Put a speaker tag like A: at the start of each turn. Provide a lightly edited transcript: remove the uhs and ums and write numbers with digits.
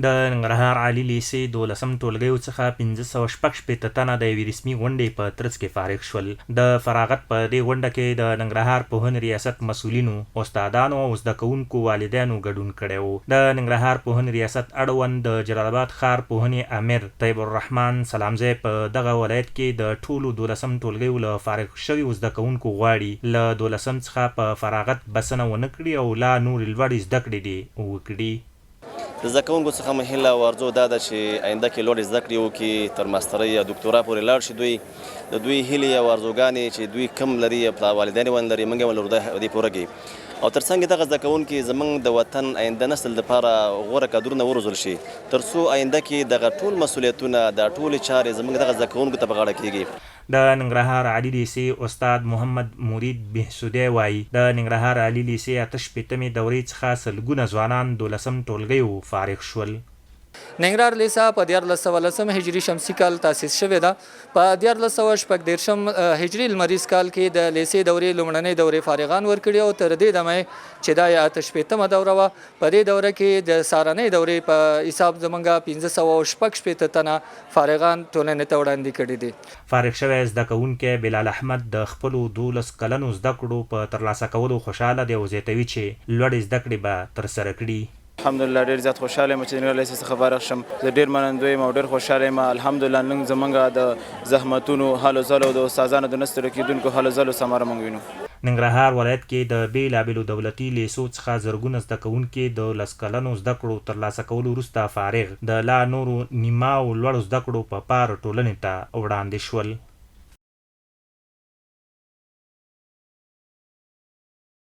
A: د ننګرهار عالي لېسې دولسم ټولګیو څخه 566 تنه د یوې رسمي غونډې په ترڅ کې فارغ شول. د فراغت په دې غونډه کې د ننګرهار پوهنې ریاست مسؤلینو، استادانو او زده کوونکو والدینو ګډون کړی و. د ننګرهار پوهنې ریاست اړوند د جلال اباد ښار پوهنې امر طیب الرحمن سلامزی په دغه ولایت کې د ټولو دولسم ټولګیو له فارغ شویو زده کوونکو غواړي له دولسم څخه په فراغت بسنه ونه کړي او لا نورې لوړې زده کړې دې وکړي.
B: د زده کوونکو څخه مو هیله او ارزو دا ده چې آینده کې لوړې زده کړې وکړي، تر ماسترۍ یا دوکتورا پورې لاړ شي. دوی د دوی هیلې او ارزوګانې چې دوی کوم لري یا والدین یې ونه لري، موږ یې ولرو، دې پوره کړي او تر څنګ دغه زده کوونکي زموږ د وطن آینده نسل لپاره غوره کادرونه وروزل شي، تر څو آینده کې دغه ټول مسولیتونه، دا ټولې چارې زموږ دغه زده کوونکو ته په غاړه کیږي.
A: د ننګرهار عالي لېسې استاد محمد مرید بهسودی وايي، د ننګرهار عالي لېسې 68مې دورې څخه سلګونه ځوانان دولسم ټولګیو فارغ شول.
C: ننګرهار لېسه په 1300 لسم هجري شمسي کال تاسیس شوې ده. په 1336 هجري لمریز کال کې د لېسې دورې لومړنۍ دورې فارغان ورکړي او تر دې دمه چې دا یې 68مه دوره وه، په دې دوره کې د سارنۍ دورې په حساب زمونږ 566 تنه فارغان ټولنې ته وړاندې کړي دي.
A: فارغ شوی زده کوونکی بلال احمد د خپلو 12 کلنو زده کړو په ترلاسه کولو خوشحاله دی او زیاتوي چې لوړې زده کړې به ترسره کړي.
D: الحمدلله ډیر زیات خوشحاله یم چې د ننګرهار لیسې څخه فارغ شم. زه ډیر منندوی یم او ډیر خوشحاله یم. الحمدلله نن زمونږ د زحمتونو، هلو ځلو، د استادانو د نه ستړي کیدونکو هلو ځلو ثمره مونږ وینو.
A: ننګرهار ولایت کې د بېلابېلو دولتي لېسو څخه زرګونه زده کوونکي د لس کلنو زده کړو ترلاسه کولو وروسته فارغ د لا نورو نیمه او لوړو زده کړو په پار ټولنې ته وړاندې شول.